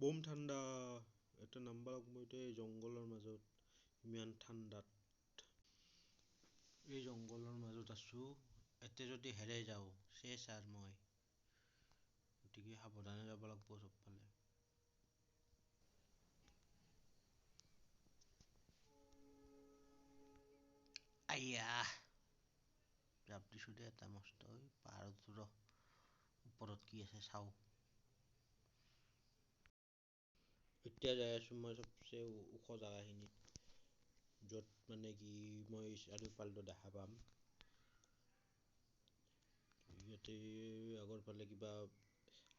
বম ঠাণ্ডা। এটা নাম্বাৰ লাগব এতিয়া এই জংঘলৰ মাজত ইমান ঠাণ্ডাত। এই জংঘলৰ মাজত আছো, ইয়াতে যদি হেৰাই যাওঁ চেচ আৰু মই। গতিকে সাৱধানে যাব লাগব চবফালে। আইয়া, জাপ দিছো দে এটা মস্ত পাহাৰত। ৰ, ওপৰত কি আছে চাওঁ। এতিয়া যাই আছো মই চবচে ওখ জাগাখিনিত, য'ত মানে কি মই চাৰিওফালটো দেখা পাম। ইয়াতে আগৰ ফালে কিবা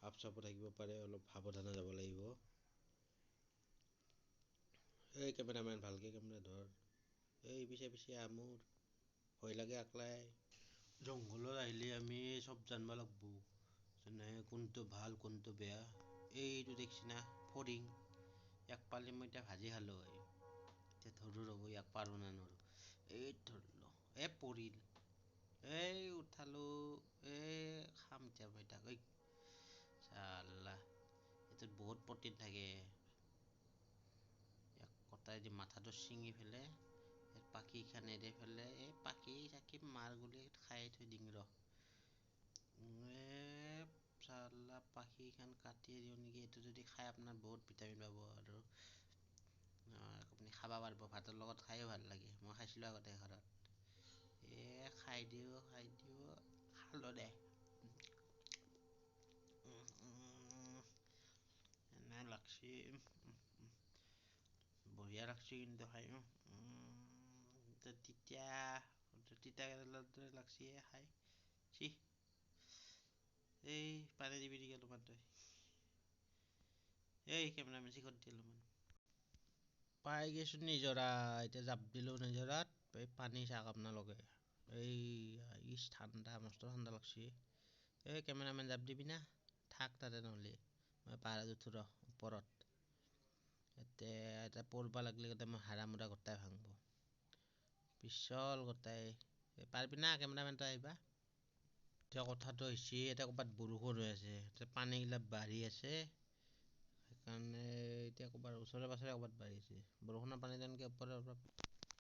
সাপ চাপো থাকিব পাৰে, অলপ সাৱধানে যাব লাগিব। এই কেমেৰামেন, ভালকে কেমেৰা ধৰ। এই পিছে পিছে আহ, মোৰ ভয় লাগে আকলাই। জংঘলত আহিলে আমি চব জানব লাগব, যেনে কোনটো ভাল কোনটো বেয়া। এইটো দেখছি না, ফৰিং। ইয়াক পালে মই এতিয়া ভাজি খালো হয়। এতিয়া ধৰো ৰ'ব, ইয়াক পাৰো না নোৱাৰো। এই ধৰলো, এ পৰিল, এই উঠালো, এই খাম এতিয়া মই তাক। ঐ চাল্লা, এইটোত বহুত প্ৰটিন থাকে। ইয়াক কটাই দি মাথাটো ছিঙি পেলাই পাখি খানেৰে পেলাই এই পাখি চাকি মাৰ গুলি খাই থৈ দিম ৰ। এ চাল্লা, পাখিখান কাটিয়ে দিওঁ নেকি? এইটো যদি খাই আপোনাৰ বহুত ভিটামিন পাব আৰু আপুনি খাব পাৰিব। ভাতৰ লগত খায়ো ভাল লাগে, মই খাইছিলোঁ আগতে ঘৰত। এ খাই দিওঁ, খাই দিওঁ, খালো দে। এনে লাগছি, বঢ়িয়া লাগছি কিন্তু খাই। তিতা তিতা কেৰেলাৰ দৰে লাগছি খাই। চি, এই পানী দিবি নেকি অলপমান তই? এই কেমেৰামেন, চিখৰ দি অলপমান। পাই গৈছো নিজৰা, এতিয়া জাপ দিলো নিজৰাত। এই পানী চাওক আপোনালোকে, এই ইচ ঠাণ্ডা, মস্ত ঠাণ্ডা লাগছি। এই কেমেৰামেন, জাপ দিবি না থাক তাতে? নহ'লে মই পাহাৰত উঠো ৰ ওপৰত। ইয়াতে এটা পৰবা লাগলে গোটেই মই হাৰা মুৰা গোটাই ভাংব, পিছল গোটাই। পাৰিবি না কেমেৰামেন তই আহিবা? এতিয়া কথাটো হৈছে, এতিয়া ক'ৰবাত বৰষুণ হৈ আছে, এতিয়া পানীগিলা বাঢ়ি আছে, সেইকাৰণে এতিয়া ক'ৰবাত ওচৰে পাজৰে ক'ৰবাত বাঢ়িছে বৰষুণৰ পানী তেনেকৈ ওপৰৰ পৰা,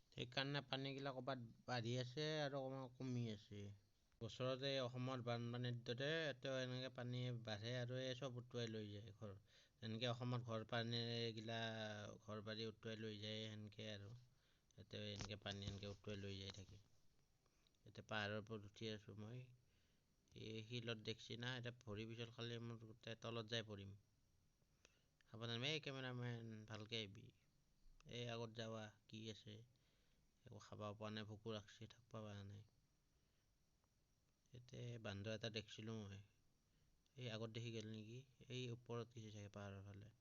সেইকাৰণে পানীগিলা ক'ৰবাত বাঢ়ি আছে আৰু অকণমান কমি আছে। বছৰতে অসমৰ বানপানীৰ দৰে ইয়াতেও এনেকৈ পানী বাঢ়ে আৰু এই চব উটুৱাই লৈ যায় ঘৰ। যেনেকৈ অসমত ঘৰ পানীগিলা ঘৰ বাৰী উটুৱাই লৈ যায়, সেনেকৈ আৰু ইয়াতে এনেকৈ পানী এনেকৈ উটুৱাই লৈ যাই থাকে। এতিয়া পাহাৰৰ ওপৰত উঠি আছোঁ মই। এই শিলত দেখছি না, এতিয়া ভৰি পিছল খালে মোৰ গোটেই তলত যাই পৰিম। সাৱধান, এই কেমেৰামেন, ভালকে আহিবি। এই আগত যাৱা কি আছে? একো খাব পোৱা নাই, ভোকো লাগছি, থাকবা পৰা নাই। ইয়াতে বান্দৰ এটা দেখছিলো মই, এই আগত দেখি গ'ল নেকি? এই ওপৰত গৈছে চাগে পাহাৰৰ ফালে।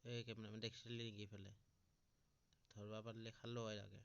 এই কেমেৰামেন, দেখছিলি নেকি ইফালে? ধৰবা পাৰিলে খালো হয় তাকে।